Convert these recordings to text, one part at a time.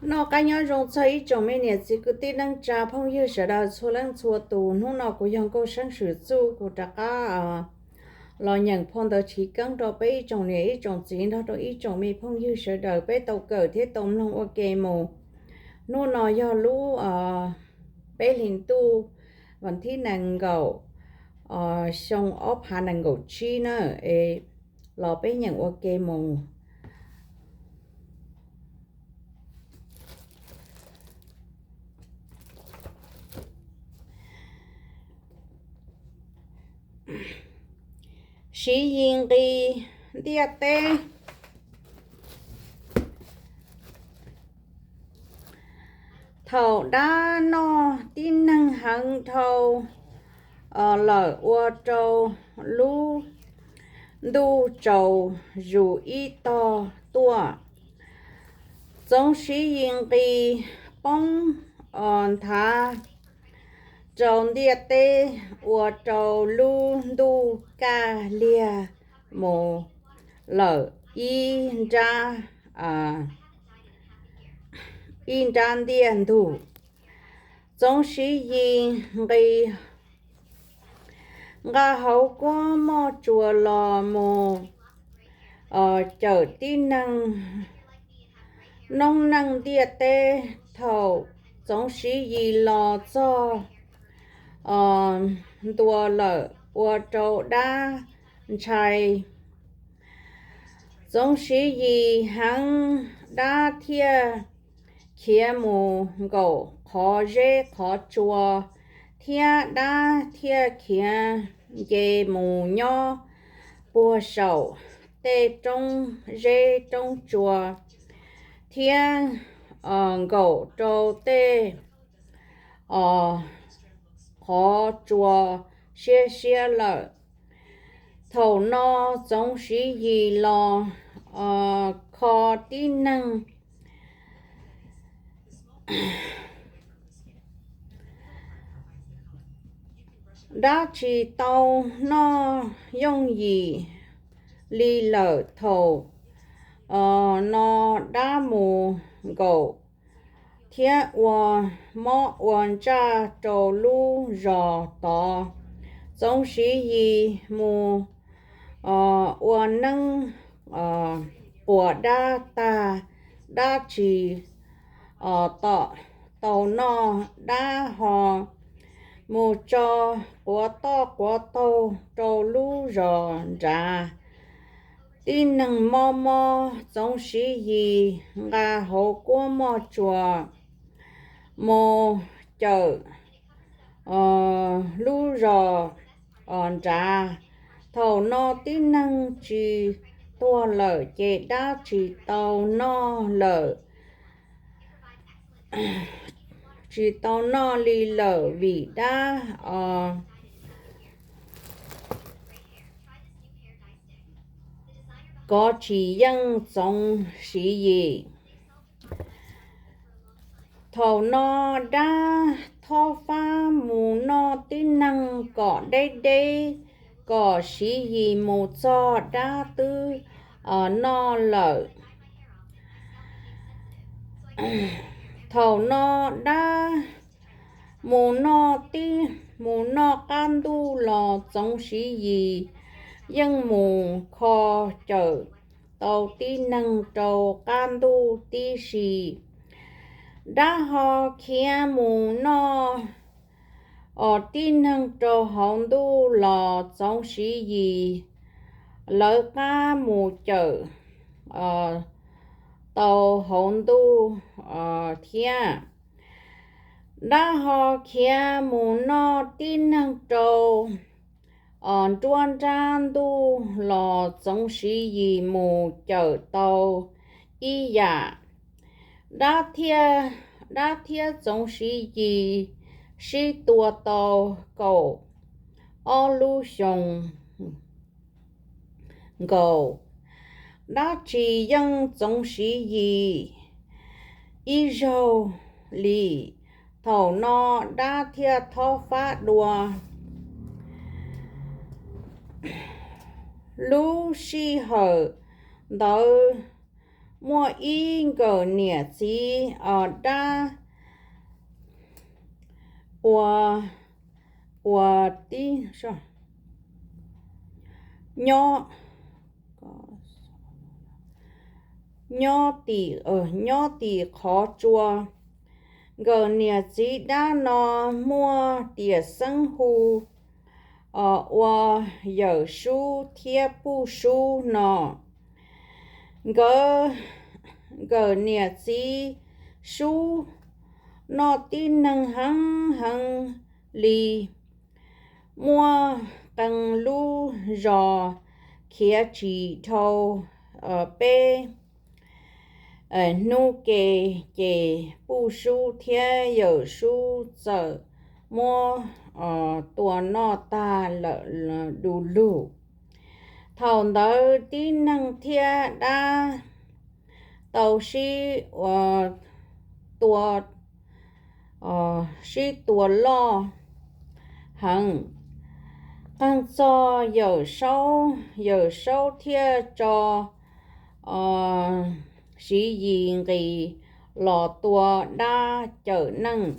Noj qab nyob zoo txog ib tsoom me niam txiv kwv tij neej tsa phooj ywg sawv daws txhua leej txhua tus. Hnub no kuv yog Nkauj Seeb Swm Txuj, kuv rov qab los nyeem phau ntawv chiv keeb rau peb ib tsoom niam ib tsoom txiv nrog rau ib tsoom me phooj ywg sawv daws peb tau kawm thiab tau mloog ua ke mus. Hnub no yog lub peb hlis ntuj vas thib nees nkaum, xyoo ob phav nees nkaum tsib na, es los peb nyeem ua ke mus. Siv Yis nqis ntiaj teb. Thaum dab noj tib neeg heev dhau lawm ua rau lub ntuj tsaus zus ib tog tuaj. Txoov Siv Yis nqis poob nthav rau ntiaj teb ua rau lub ntuj kaj liag mus lawm ib nrab, ib nrab ntiaj ntug. Txoov Siv Yis nqis nqa hauv kuab moj tsuas los mus cawm tib neeg noob neej ntiaj teb. Thaum Txoov Siv Yis los txog ntua lawm ua rau dab ntshai. Txoov Siv Yis heev, dab thiaj khiav mus nkaum qhov zeb qhov tsua, thiab dab thiaj khiav nce mus nyob puag saum tej roob zeb roob tsua, thiab nkaum rau tej qhov tsua siab siab lawm. Thaum no Txoov Siv Yis los kho tib neeg dab tsis tau noj yooj yim li lawm. Thaum no dab mus nkaum thiab ua mob ua ntsaj rau lub zos tod. Txoov Siv Yis mus ua neeb quas dab tag, dab tsis tau noj, dab ho mus tso quav toj quav taug rau lub zos nrad. Tib neeg mob mob, Txoov Siv Yis nqa hauv kuab moj tsuas mus cawm lub zos nrad. Thaum no tib neeg tsis tuag lawm ces dab tsis tau noj lawm, tsis tau noj li lawm vim dab kov tsis yeej Txoov Siv Yis. Thaum no dab thob fab mus noj tib neeg kom deb deb, kom Siv Yis mus txog dab twb noj lawm. Thaum no dab mus noj tib, mus noj qab ntuj los Txoov Siv Yis yeej mus kho cawm tau tib neeg rau qab ntuj tib si. Dab ho khiav mus noj os tib neeg rau hauv ntuj los Txoov Siv Yis lawv qab mus cawm tau hauv ntuj thiab. Dab ho khiav mus noj tib neeg rau os nruab nrab ntuj los Txoov Siv Yis mus cawm tau ib yam. Dab thiab, dab thiab Txoov Siv Yis sib tua tau kaum ob lub xyoos nkaus, dab tsis yeej Txoov Siv Yis ib zaug li. Thaum no dab thiaj thob fab dua. Lub sij hawm ntawd muaj ib nkawm niam txiv dab ua, ua tib nyob, nyob tim, nyob tim qhov tsua. Nkawm niam txiv dab no muaj tiam xeeb hu ua Yawm Sub thiab Puj Sub no. Nkawd, nkawm niam txiv Sub noj tib neeg heev heev li, muaj qee lub zos khiav tsis dhau peb hnub ke, ces Puj Sub thiab Yawm Sub txawm muab tua noj tag lawm du lug. Thaum ntawd tib neeg thiab dab tau sib tua, sib tua loj heev. Qee txog Yawm Saub, Yawm Saub thiaj tso Siv Yis nqis los tua dab cawm neej.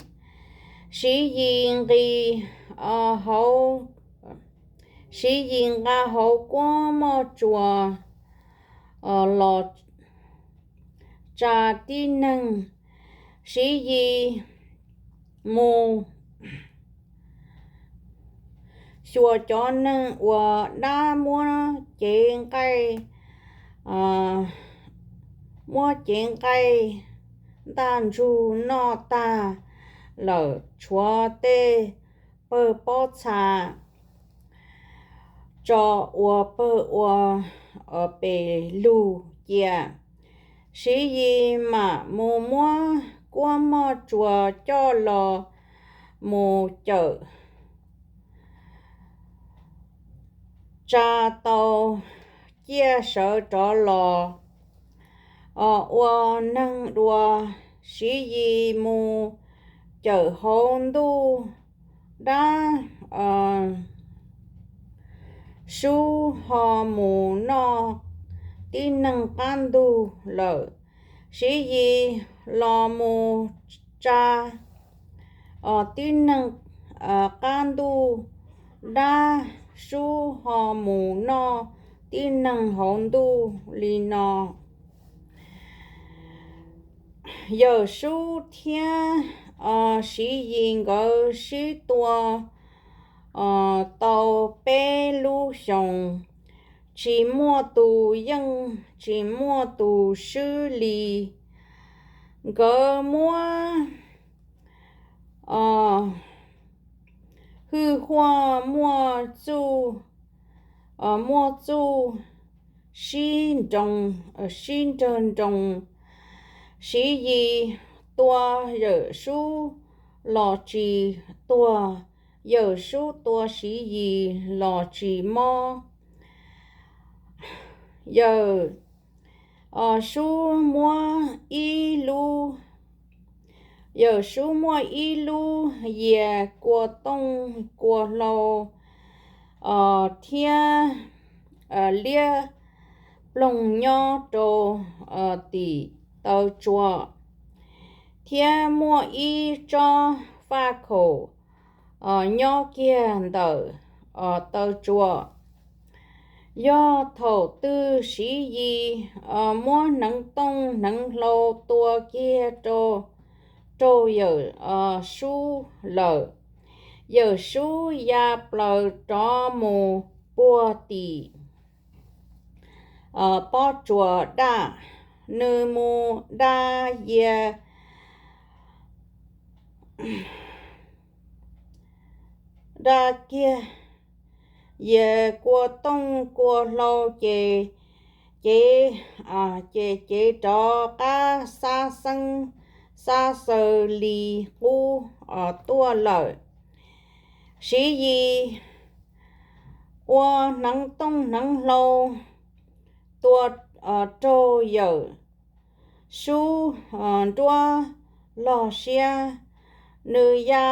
Siv Yis nqis hauv, Siv Yis nqa hauv kuab moj tsuas los tsa tib neeg. Siv Yis mus xyuas cov neeg uas dab muab cev nqaij, muab cev nqaij ntaj ntsug noj tag lawm, tshuav tej pawg pob txha tso ua pawg ua pes lug cia. Siv Yis mam mus muab kuab moj tsuas coj los mus cawm, tsa tau ciaj sawv rov los ua neeg dua. Siv Yis mus cawm hauv ntuj, dab Sub ho mus noj tib neeg qab ntug lawm. Siv Yis los mus tsa tib neeg qab ntug, dab Sub ho mus noj tib neeg hauv ntuj li no. Yawm Sub thiab Siv Yis nkawd sib tua tau peb lub xyoos, tsis muaj tus yeej tsis muaj tus swb li. Nkawd muab hwj huaj muaj txuj, muaj txuj sib nroo, sib nrawg nroos. Siv Yis tua Yawm Sub los tsis tuag, Yawm Sub tua Siv Yis los tsis mob. Yawm Sub muab ib lub, Yawm Sub muab ib lub yias kua tooj kua hlau thiab liab ploog nyob rau tim taw tsua, thiab muaj ib tsob faj khaum nyob kiag ntawm taw tsua. Yog thaum twg Siv Yis muab hneev tooj hneev hlau tua kiag rau, raug Yawm Sub lawm, Yawm Sub ya plaws rov mus puag tim pob tsuas daj. Nws mus da yias, da kiag yias kua tooj kua hlau ces cev, ces cev rov qab xab xeeb xab xaws li qub tuaj lawm. Siv Yis ua hneev tooj hneev hlau tua raug Yawm Sub nruab log siab, nws ya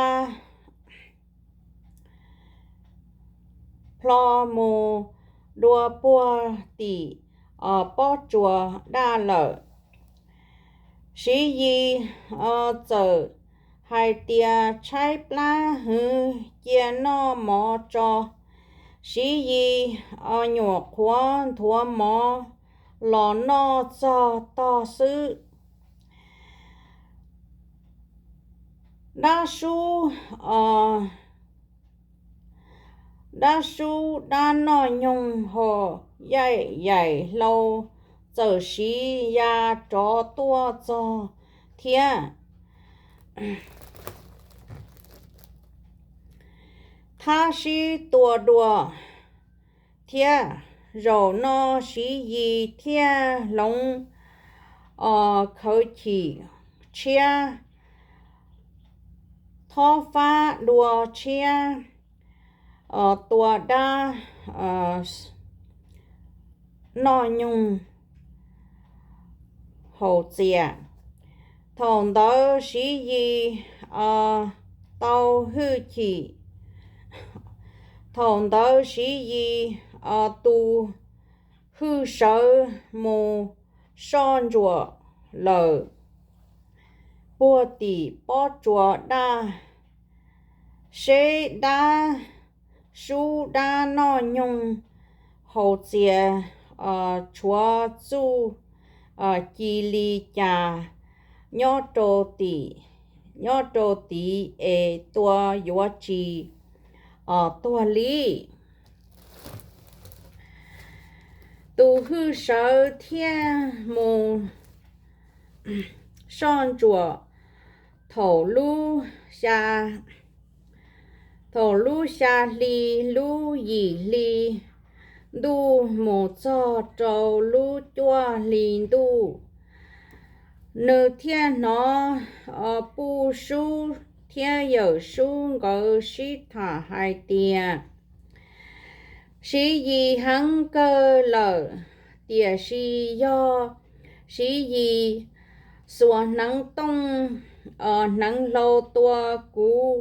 plho mus dua puag tim pob tsuas daj lawm. Siv Yis txawm hais tias, Tshaib plab heev, cia noj mov tso. Siv Yis nyuam qhuav nthuav mov los noj txog tog xwb. Dab sub, dab sub dab noj nyoog haus yaim hlau txawm siv ya rov tuaj txog thiab, thab sib tua dua thiab. Zaum no Siv Yis thiaj hloov khawv chim tshiab, thob fab dua tshiab, tua dab noj nyoog haus txias. Thaum ntawd Siv Yis tau hwj chim, thaum ntawd Siv Yis tus hwj sawv mus soj ntsuam lawm puag tim pob tsuas daj, seb dab sub dab noj nyoog haus txias tshuav txuj ci li cas nyob rau tim, nyob rau tid es tua yuav tsis tuag li. Tus hwj sawv thiaj mus soj ntsuam thaum lub xya, thaum lub xya hli, lub yim hli ntuj mus txog rau lub cuaj hli ntuj. Nws thiaj hnov Puj Sub thiab Yawm Sub nkawd sib tham hais tias, Siv Yis heev kawg lawm, tiam sis yog Siv Yis xuas hneev tooj hneev hlau tua kuv,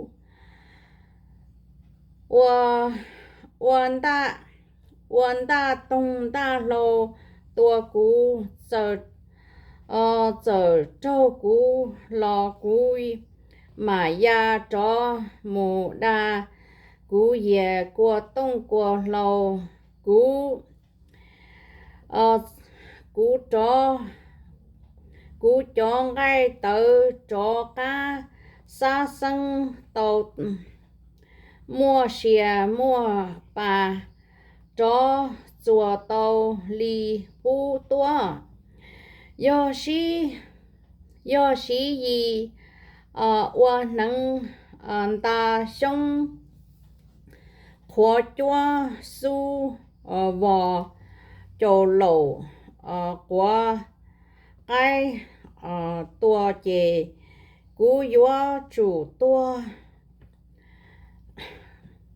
ua, ua ntaj, ua ntaj toog ntaj hlau tua kuv, txawm raug kuv los kuv mam ya rov mus da kuv yias kua tooj kua hlau. Kuv, kuv rov, kuv cov nqaij tawv rov qab xab xeeb tau muaj sia muaj pa, rov txuas tau li qub tuaj. Yog Siv, yog Siv Yis ua hneev nta xyoob qhuav cuab xub vos caum laum quav qaib tua ces kuv yuav tsum tuag,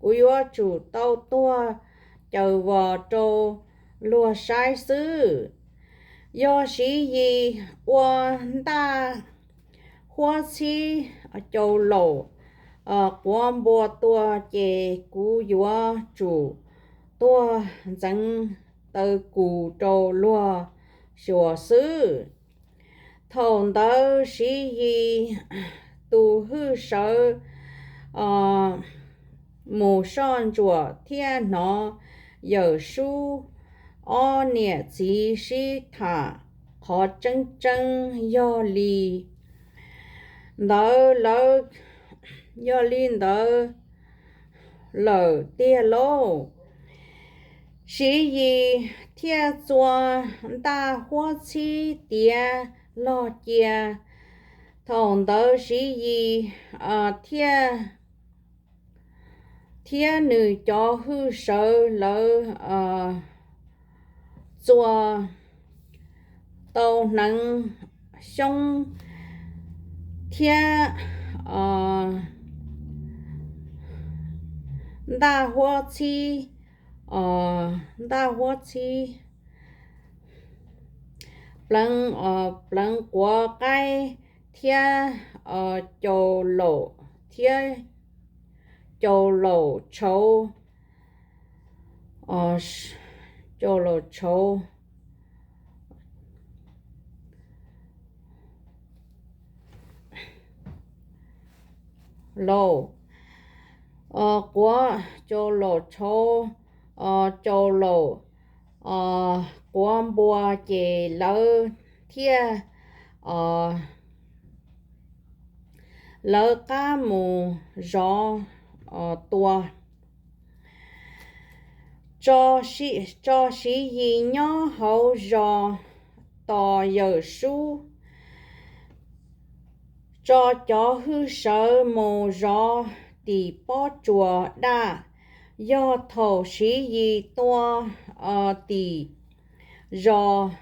kuv yuav tsum tau tuag caws vos rau luag saib xwb. Yog Siv Yis ua ntaj huab txhib caum laum quav npua tua ces kuv yuav tsum tuag ntxeev taw kus rau luag xyuas xwb. Thaum ntawd Siv Yis tus hwj sawv mus soj ntsuam thiaj hnov Yawm Sub ob niam txiv sib tham qhov tseeb tseeb yog li ntawd lawm, yog li ntawd lawm tiag lauj. Siv Yis thiaj txua ntaj huab txhib tiav log cia. Thaum ntawd Siv Yis thiaj, thiab nws cov hwj sawv lawv txua tau hneev xyoob thiab ntaj huab txhib, ntaj huab txhib, pleev, pleev quav qaib thiab caum laum, thiab caum laum tshauv, caum laum tshauv, laus, quav, cau laus tshauv, cau laus quav npua, ces lawv thiaj, lawv qab mus zov tua. Tso Siv Yis nyob hauv zos tos Yawm Sub, tso cov hwj sawv mus zov tim pob tsuas daj. Yog thaum Siv Yis tua tim zos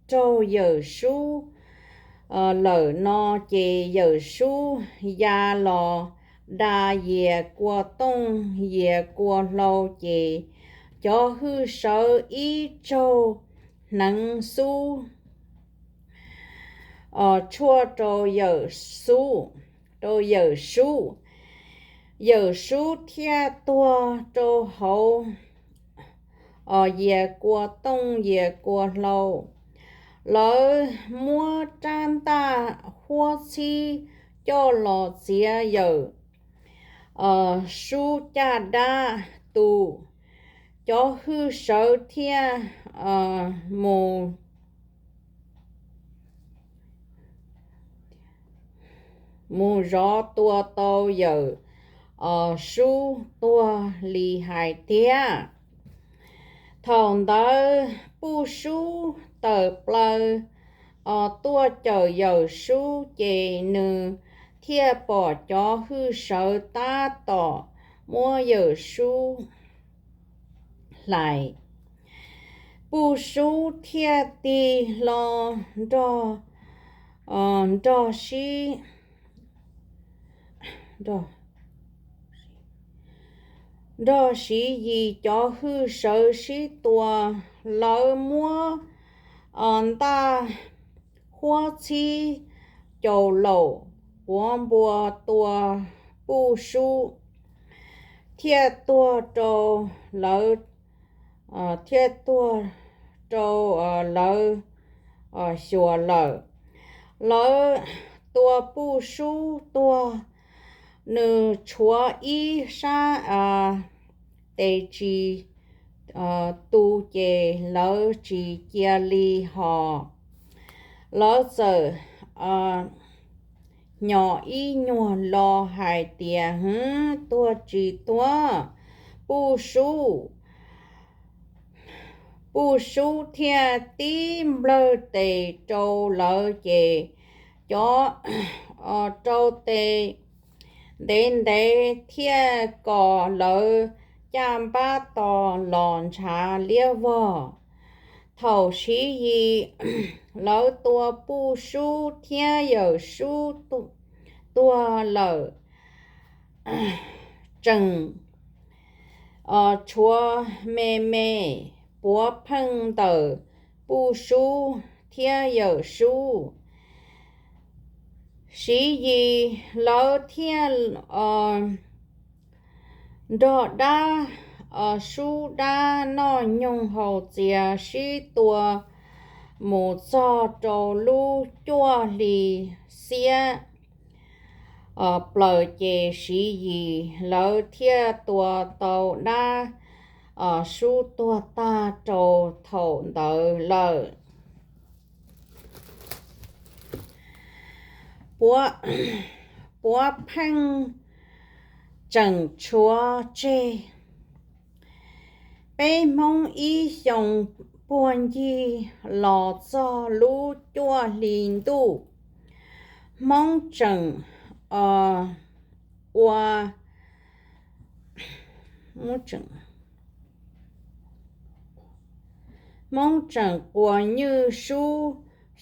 raug Yawm Sub lawm no, ces Yawm Sub ya los da Yias Kua Tooj Yias Kua Hlau, ces cov hwj sawv ib tsaug hneev xub tshuaj rau Yawm Sub, rau Yawm Sub. Yawm Sub thiaj tuag rau hauv Yias Kua Tooj Yias Kua Hlau. Lawv muab rab ntaj huab txhib coj los txiav Yawm Sub caj dab tu. Cov hwj sawv thiaj mus mus zov tua tau Yawm Sub tuag li hais tiag. Thaum ntawd Puj Sub tawm plaws tuaj cawm Yawm Sub, ces nws thiaj pom cov hwj sawv tab tom muab Yawm Sub hlais. Puj Sub thiaj tig hlo nrog, nrog Sib, nrog Siv Yis cov hwj sawv sib tua. Lawv muab ntaj huab txhib cau laus quav npua tua Puj Sub, thiaj tuag rau lawv, thiaj tuag rau lawv xyuas lawm. Lawv tua Puj Sub tuag, nws tshuav ib sab tes tsis tu, ces lawv tsis cia li hos. Lawv txawm hnyos ib nyuag lo hais tias, Hwv, tuag tsis tuag Puj Sub? Puj Sub thiaj tib nplawg tes rau lawv, ces cov rau tes ntev ntev thiaj kom lawv caj npab to los ntshav liab vog. Thaum Siv Yis lawv tua Puj Sub thiab Yawm Sub tuag lawm, tseem tshuav me me puav pheej ntawm Puj Sub thiab Yawm Sub. Siv Yis lawv thiaj nrog dab, sub dab noj nyoog haus txias sib tua mus txog rau lub cuaj hli xiab plaws, ces Siv Yis lawv thiaj tua tau dab, sub tuag tag rau thaum ntawd lawm. Puav pheej tseem tshuav tseg. Peb Hmoob ib xyoos puag ncig los txog lub cuaj hli ntuj, Hmoob tseem ua Hmoob tseem quas nywj sub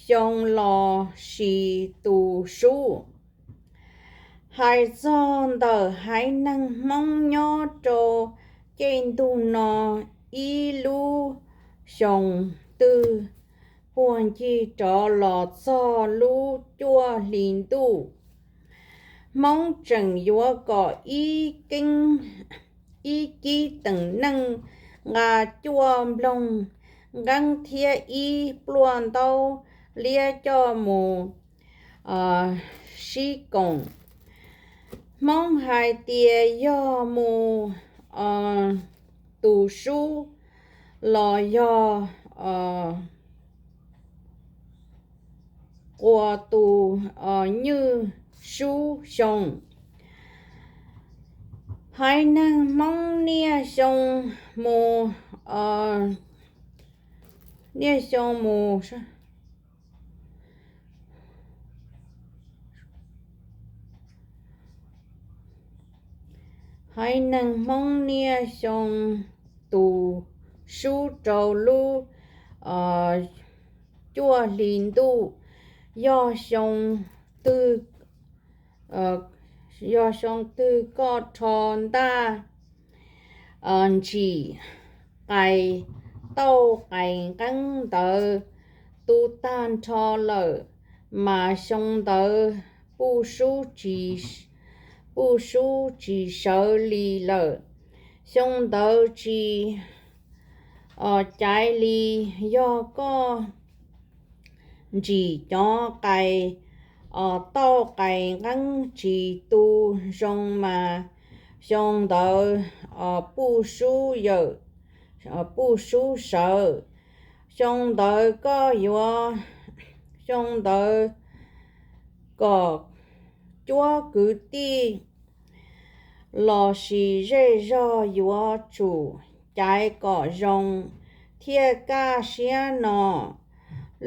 xyoo los sis tu sub. Hais txog ntawm haiv neeg Hmoob nyob rau caij ntuj no, ib lub xyoos twg puag ncig rov los txog lub cuaj hli ntuj, Hmoob tseem yuav kom ib kib teem neej nqa cuaj nploog nqeeb thiab ib pluaj ntaub liab coj mus sib koom. Hmoob hais tias yog mus tus sub los yog quas tus nywj sub xyoo. Haiv neeg Hmoob niaj xyoo mus, niaj xyoo mus Haiv neeg Hmoob niaj xyoo tus sub rau lub cuaj hli ntuj, yog xyoo twg, yog xyoo twg koj rho ntaj ntsim qais tauj qais nqeeb ntawd tu tag nrho lawm, mas xyoo ntawd puj sub tsis, puj sub tsis sawv li lawm. Xyoo ntawd tsis caiv li. Yog koj ntsim cov qais tauj qais nqeeb tsis tu zoo mas xyoo ntawd puj sub yawm, puj sub sawv. Xyoo ntawd koj yuav, xyoo ntawd kom cuab kwv tij lossis zej zog yuav tsum caiv kom zoo thiaj kaj siab no.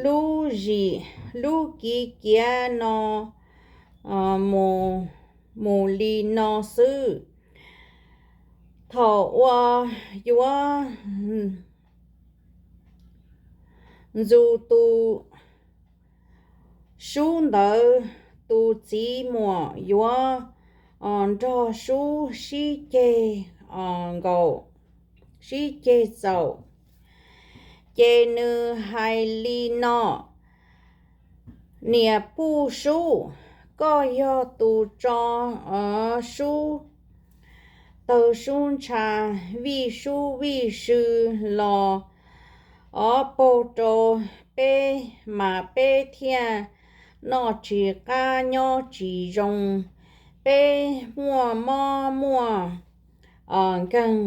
Lub zim, lub kiv kiav no mus li no xwb. Thaum uas yuav ntxus tus sub ntawd, tus txiv muam yuav nrog sub sib ceg nkaus, sib ceg txaus. Ces nws hais li no, niam puj sub, koj yog tus tso sub tawg sub ntsha, vij sub vij sw los ob paug rau peb mas peb thiaj noj tsis qab nyob tsis zoo. Peb muaj mob muaj nkeeg.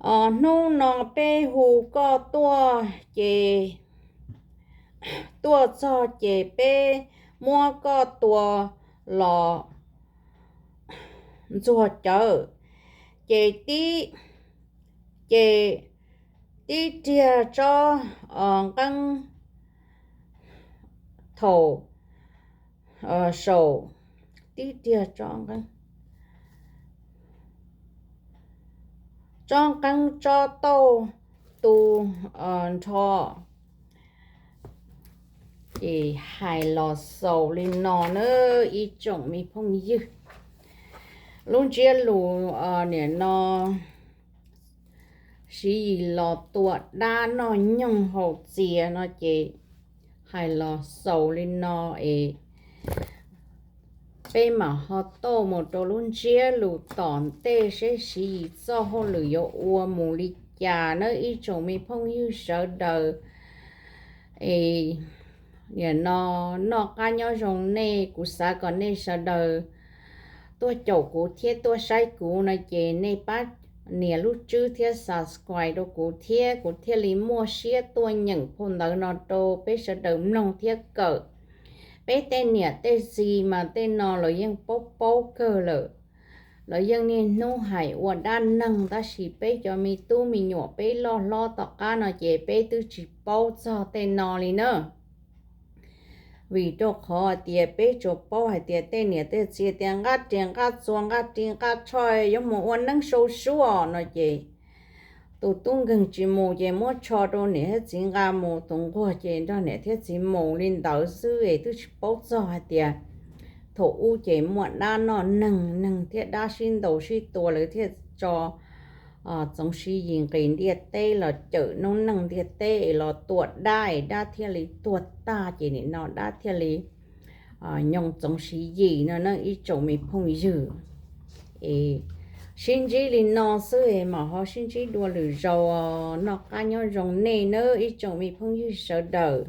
Hnub no peb hu koj tuaj ces, tuaj txog ces peb muab koj tua los ntxuag cawv, ces tib, ces tib riag tsob nqeeb thaum saum, tib riag tsob nqeeb, tsob nqeeb tsob tauj tu nrho. Ces hais los xaus li no na ib tsoom me phooj ywg. Lub ntsiab lus nim no Siv Yis los tua dab noj nyoog haus txias no ces hais los xaus li no es peb mam ho tauj mus rau lub ntsiab lus tom ntej seb Siv Yis txoj hauj lwm yuav ua mus li cas na ib tsoom me phooj ywg sawv daws. Es nim no noj qab nyob zoo nej, kuv xav kom nej sawv daws tuaj caum kuv thiab tuaj saib kuv no ces nej pab nias lub tswb thiab subscribe rau kuv thiab kuv thiaj li muaj siab tuaj nyeem phau ntawv no rau peb sawv daws mloog thiab kawm. Peb tej niam tej txiv mas tej no lawv yeej paub paub kawg lawm, lawv yeej niaj hnub hais ua dab neeg, tab sis peb cov me tub me nyuam peb loj hlob tom qab no ces peb twb tsis paub txog tej no li na. Vim rau qhov hais tias peb tsuas paub hais tias tej niam tej txiv tias nqaj riam nqaj txuas nqaj ris nqaj tsho yuav mus ua neeb sau suab no ces tus tub nkeeg tsis mus ces muab tsho rau niam thiab txiv nqa mus, tus nquag ces nrog niam thiab txiv mus li ntawd xwb es twb tsis paub txog hais tias thaum ub ces muaj dab noj neeg, neeg thiab dab sib ntaus sib tua lawv thiaj tso Txoov Siv Yis nqis ntiaj teb los cawm noob neej ntiaj teb es los tua dab es dab thiaj li tuag tag ces nim no dab thiaj li nyoog Txoov Siv Yis no na ib tsoom me phooj ywg. Es sib ntsib li no xwb es mam ho sib ntsib dua lwm zaus, noj qab nyob zoo nej na ib tsoom me phooj ywg sawv daws.